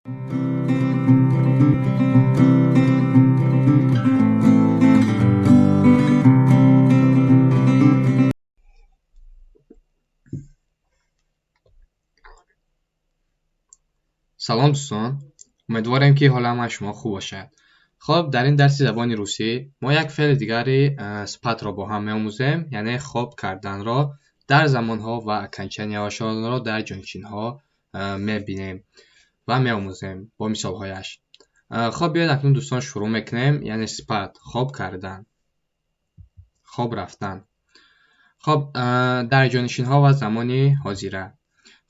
Салом, дӯстон! Умедворем, ки ҳоли ҳамаи шумо хуб бошад. Хоб, дар ин дарси забони русӣ мо як феъли дигари спать ро бо ҳам меомӯзем, яъне хоб карданро дар замонҳо ва окончания ҳошонро дар ҷонишинҳо мебинем ва меомӯзем бо мисолҳояш. Хоб, биёед, акнун, дӯстон, шурӯъ мекунем, яъне спать, хоб кардан, хоб рафтан. Хоб, дар ҷонишинҳо ва замони ҳозира.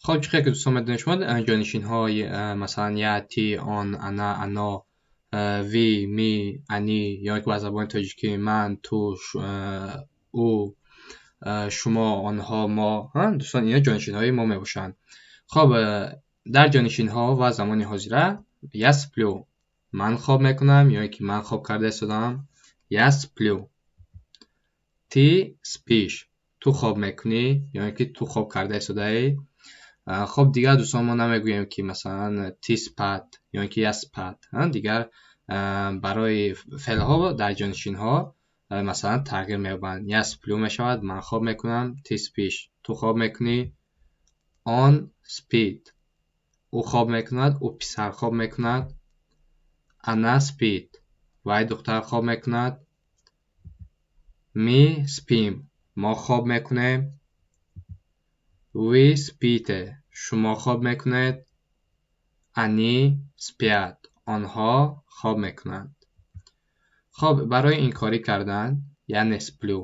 Хоб, чӣ хел ки, дӯстон, медонед шумо, ҷонишинҳои, масалан, я, ты, он, она, оно, вы, мы, они ё ки ба забони тоҷикӣ ман, ту, ӯ, шумо, онҳо, мо, дӯстон, ино ҷонишинҳои мо мебошанд. Хоб, дар ҷонишинҳо ва замони ҳозира: я сплю, ман хоб мекунам ё ки ман хоб карда истодаам. Я сплю. Ты спишь, ту хоб мекунӣ ё ки ту хоб карда истодаӣ. Хоб, дигар, дӯстон, мо намегӯем, ки, масалан, ты спать ё ки я спать. Дигар барои феълҳо дар ҷонишинҳо, масалан, тағйир меёбанд. Я сплю мешавад ман хоб мекунам, ты спишь, ту хоб мекунӣ, он спит, ӯ хоб мекунад, ӯ писар хоб мекунад, она спит, вай духтар хоб мекунад, мы спим, мо хоб мекунем, вы спите, шумо хоб мекунед, они спят, онҳо хоб мекунанд. Хоб, барои инкорӣ кардан: я не сплю,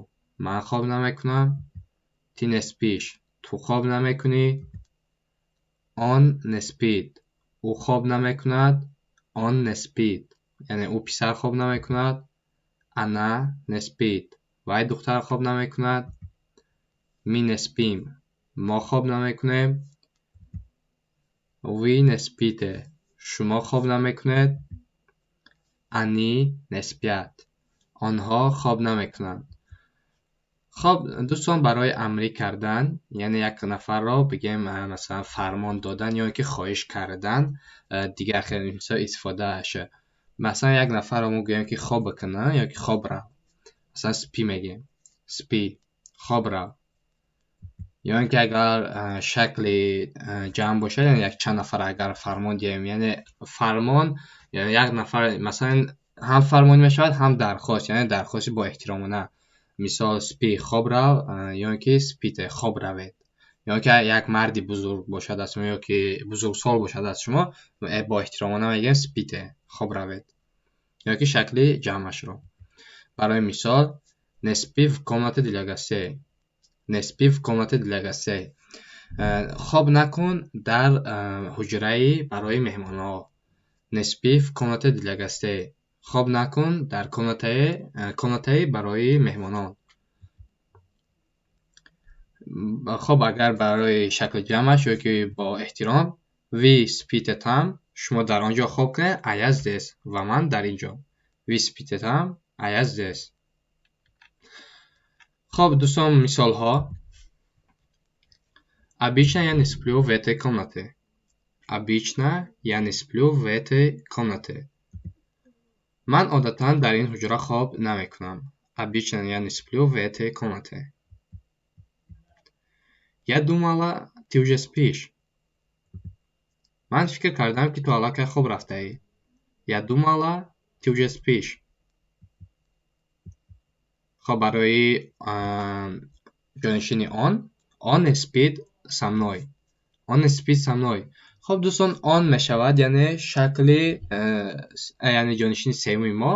ман хоб намекунам, ты не спишь, ту хоб намекунӣ, он не спит, ӯ хоб намекунад, он не спит, яъне ӯ писар хоб намекунад, она не спит, вай духтар хоб намекунад, мы не спим, мо хоб намекунем, вы не спите, шумо хоб намекунед, они не спят, онҳо хоб намекунанд. Хоб, дӯстон, барои амрӣ кардан, яъне як нафарро бигем, масалан, фармон додан ё ки хоҳиш кардан, дигар хеле истифодааш. Масалан, як нафарро мо гӯем, ки хоб бикуна ё ки хоб рав, масалан, спи мегӯем, спи, хоб рав. Ё ин ки агар шакли ҷамъ бошад, яъне якчанд нафар агар фармон диҳем, яъне фармон як нафар, масалан, ҳам фармон мешавад, ҳам дархост, яъне дархости бо эҳтиромона. Мисол, спи, хоб рав, ё ин ки спите, хоб равед. Ё ин ки як марди бузург бошад аз шумо ё ки бузургсол бошад аз шумо, бо эҳтиромона мегӯем: спите, хоб равед. Ё ки шакли ҷамъашро. Барои мисол: не спи в комнате для гостей, не спи в комнате для гостей, хоб накун дар ҳуҷраи барои меҳмонҳо. Не спи в комнате для гостей, хоб накун дар комнатаи барои меҳмонон. Хоб, агар барои шакли ҷамъаш ё ки бо эҳтиром: вы спите там, шумо дар он ҷо хоб кунед, а я здесь, ва ман дар ин ҷо. Вы спите там, а я здесь. Хоб, дӯстон, мисолҳо: обычно я не сплю в этой комнате, обычно я не сплю в этой комнате, ман одатан дар ин ҳуҷра хоб намекунам. Обычно я не сплю в этой комнате. Я думала, ты уже спишь, ман фикр кардам, ки ту аллакай хоб рафтаӣ. Я думала, ты уже спишь. Хоб, барои ҷонишини он: он не спит со мной, он не спит со мной. Хоб, дӯстон, он мешавад, яъне шакли, яъне ҷонишини сеюми мо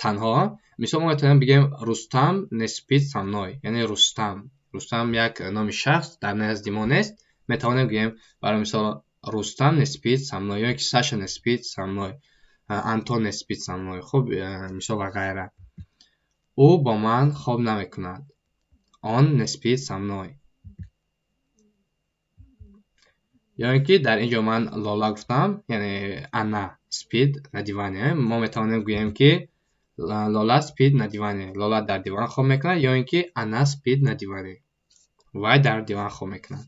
танҳо. Мисол, мо метавонем бигӯем: Рустам не спит со мной, яъне Рустам, Рустам як номи шахс дар назди мо нест. Метавонем гӯем, барои мисол, Рустам не спит со мной ё ки Саша не спит со мной, Антон не спит со мной, хуб, мисол ва ғайра. Ӯ бо ман хоб намекунад, он не спит со мной. Ё ин ки дар ин ҷо ман Лола гуфтам, яъне она спит на диване. Мо метавонем гӯем, ки Лола спит на диване, Лола дар диван хоб мекунад, ё ин ки она спит на диване, вай дар диван хоб мекунад.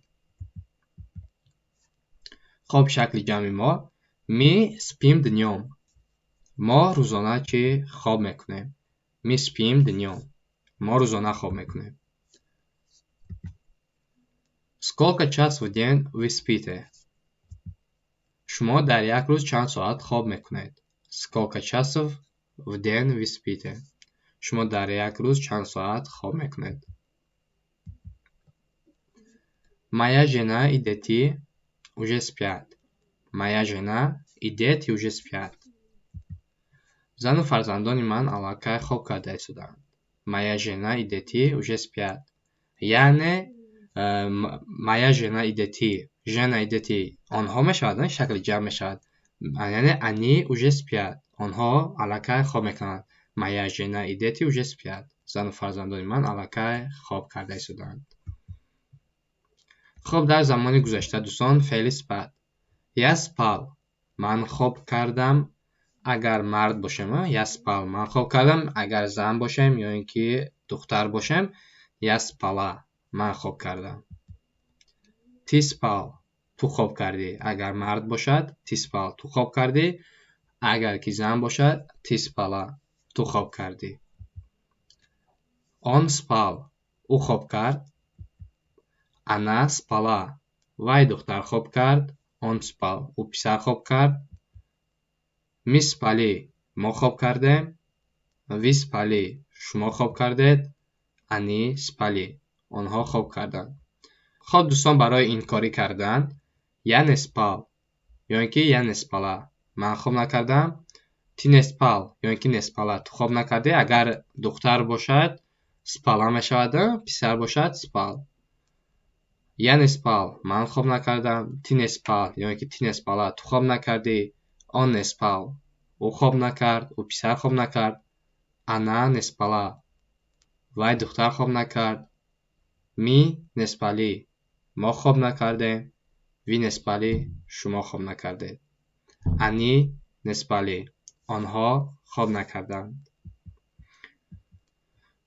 Хоб, шакли ҷамъи мо: Мы спим днём. Мо рӯзона чӣ хоб мекунем? Мы спим днём. Мо рӯзона хоб мекунем. Сколько час в день вы спите? Шумо дар як рӯз чанд соат хоб мекунед? Сколько часов в день вы спите? Шумо дар як рӯз чанд соат хоб мекунед? Моя жена и дети уже спят. Моя жена и дети уже спят. Зану фарзандони ман аллакай хоб карда истодаанд. Моя жена и дети уже спят. Яъне моя жена и дети, жена и дети онҳо мешавад, шакли ҷамъ мешавад. Яъне они уже спят. Онҳо аллакай хоб мекунанд. Моя жена и дети уже спят. Зану фарзандони ман аллакай хоб карда истодаанд. Хоб, дар замони гузашта, дӯстон, феъли спать. Я спал. Ман хоб кардам. Агар мард бошем, я спал. Ман хоб кардам. Агар зан бошем ё ин ки духтар бошем, я спала. Ман хоб кардам. Ты спал. Ту хоб кардӣ. Агар мард бошад, ты спал. Ту хоб кардӣ. Агар ки зан бошад, ты спала. Ту хоб кардӣ. Он спал. Ӯ хоб кард. Она спала. Вай духтар хоб кард. Он спал. Ӯ писар хоб кард. Мы спали. Мо хоб кардем. Вы спали. Шумо хоб кардед. Они спали. Онҳо хоб карданд. Хоб, дӯстон, барои инкорӣ кардан я не спал ё ин ки я не спала. Ман хоб накардам. Ты не спал ё ин ки не спала. Ту хоб накардӣ. Агар духтар бошад, спала мешавад, писар бошад, спал. Я не спал. Ман хоб накардам. Ты не спал ё ин ки ты не спала. Ту хоб накардӣ. Он не спал. Ӯ хоб накард, ӯ писар хоб накард. Она не спала. Вай духтар хоб накард. Мы не спали. Мо хоб накардем. Вы не спали. Шумо хоб накардед. Они не спали. Онҳо хоб накарданд.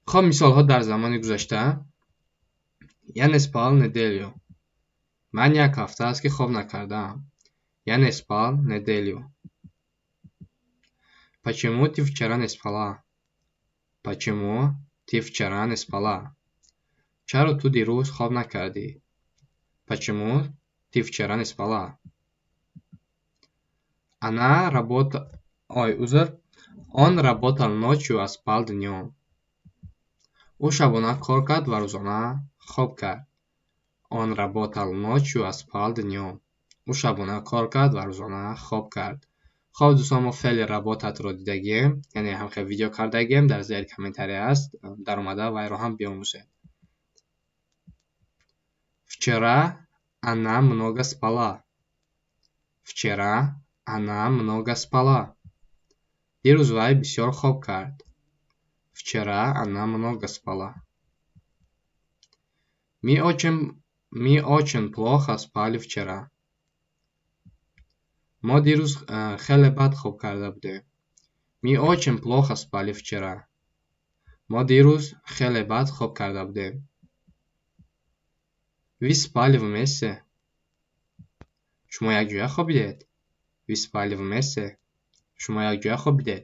Хоб, мисолҳо дар замони гузашта. Я не спал неделю. Ман як ҳафта аст, ки хоб накардаам. Я не спал неделю. Почему ты вчера не спала? Почему ты вчера не спала? Чаро ту дирӯз хоб накардӣ? Почему ты вчера не спала? Она работа... Ой, узр. Он работал ночью, а спал днём. Ӯ шабона кор кард ва рӯзона хоб кард. Он работал ночью, а спал днём. Ӯ шабона кор кард ва рӯзона хоб кард. Хоб, дӯстон, мо феъли работать-ро дидагием, яъне ҳамхел видео кардагием, дар зери комментария аст, даромада вайро ҳам биомӯзед. Вчера она много спала. Вчера она много спала. Дирӯз вай бисёр хоб кард. Вчера она много спала. Мы очень плохо спали вчера. Мо дирӯз хеле бад хоб карда будем. Мы очень плохо спали вчера. Мо дирӯз хеле бад хоб карда будем. Вы спали вместе? Шумо якҷоя хобидед? Вы спали вместе? Шумо якҷоя хобидед?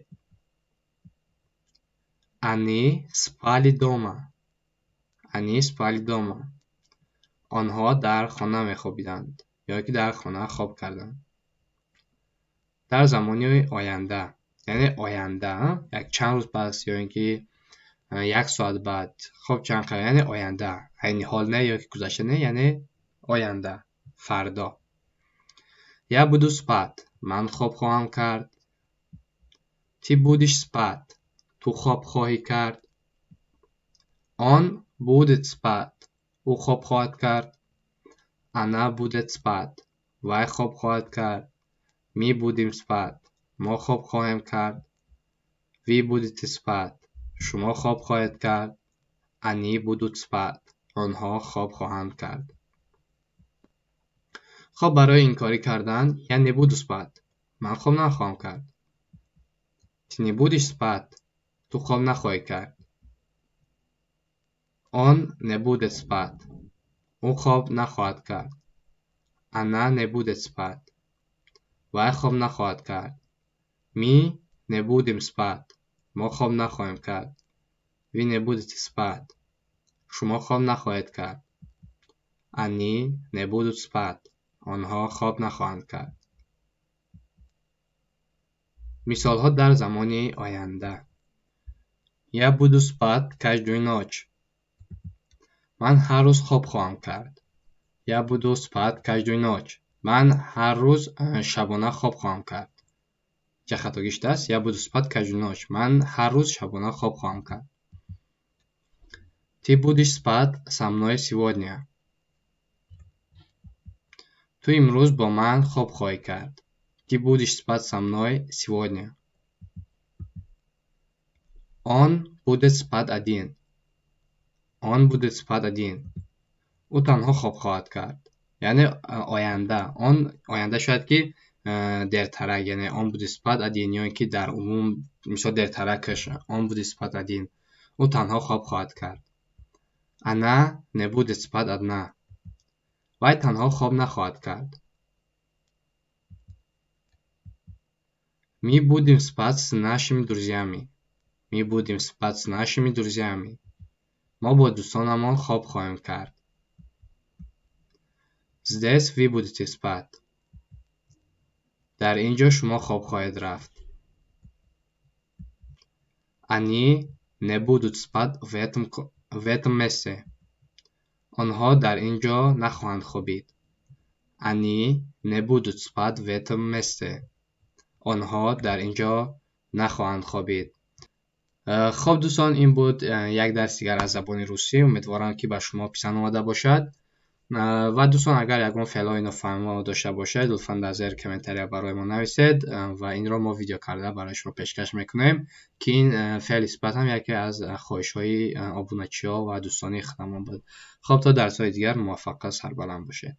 Они спали дома. Они спали дома. Онҳо дар хона мехобиданд ё ки дар хона хоб карданд. Дар замони оянда, яъне оянда, як чанд рӯз пас ё ин ки як соат баъд, хоб, чанд, яъне оянда, айни ҳол не ё ки гузашта не, яъне оянда, фардо. Я буду спать. Ман хоб хоҳам кард. Ты будешь спать. Ту хоб хоҳӣ кард. Он будет спать. Ӯ хоб хоҳад кард. Она будет спать. Вай хоб хоҳад кард. Мы будем спать. Мо хоб хоҳем кард. Вы будете спать. Шумо хоб хоҳед кард. Они будут спать. Онҳо хоб хоҳанд кард. Хоб, барои инкорӣ кардан: я не буду спать. Ман хоб нахоҳам кард. Ты не будешь спать. Ту хоб нахоҳӣ кард. Он не будет спать. Ӯ хоб нахоҳад кард. Она не будет спать. Вай хоб нахоҳад кард. Мы не будем спать. Мо хоб нахоҳем кард. Вы не будете спать. Шумо хоб нахоҳед кард. Они не будут спать. Онҳо хоб нахоҳанд кард. Мисолҳо дар замони оянда. Я буду спать каждую ночь. Ман ҳар рӯз хоб хоҳам кард. Я буду спать каждую ночь. Ман ҳар рӯз шабона хоб хоҳам кард. Ча хатогӣ шудааст? Я буду спать каждую ночь. Ман ҳар рӯз шабона хоб хоҳам кард. Ты будешь спать со мной сегодня. Ту имрӯз бо ман хоб хоҳӣ кард. Ты будешь спать со мной сегодня. Он будет спать один. Он будет спать один. Ӯ танҳо хоб хоҳад кард. Яъне оянда. Он оянда шояд ки дертарак, яъне он будет спать один ё ин ки дар умум, мисол, дертаракаш он будет спать один. Ӯ танҳо хоб хоҳад кард. Она не будет спать одна. Вай танҳо хоб нахоҳад кард. Мы будем спать с нашими друзьями. Мы будем спать с нашими друзьями. Мо бо дӯстонамон хоб хоҳем кард. Здесь вы будете спать. Дар ин ҷо шумо хоб хоҳед рафт. Они не будут спать в этом месте. Онҳо дар ин ҷо нахоҳанд хобид. Они не будут спать в этом месте. Онҳо дар ин ҷо нахоҳанд хобид. Хоб, дӯстон, ин буд як дарси дигар аз забони русӣ. Умедворам, ки ба шумо писанд омада бошад. Ва дӯстон, агар ягон феълҳои нофаҳмо дошта бошед, лутфан дар зери комментария барои мо нависед ва инро мо видео карда барои шумо пешкаш мекунем, ки ин феъли спать ҳам яке аз хоҳишҳои обуначиҳо ва дӯстони худамон буд. Хоб, то дарсҳои дигар муваффақат, сарбаланд бошед.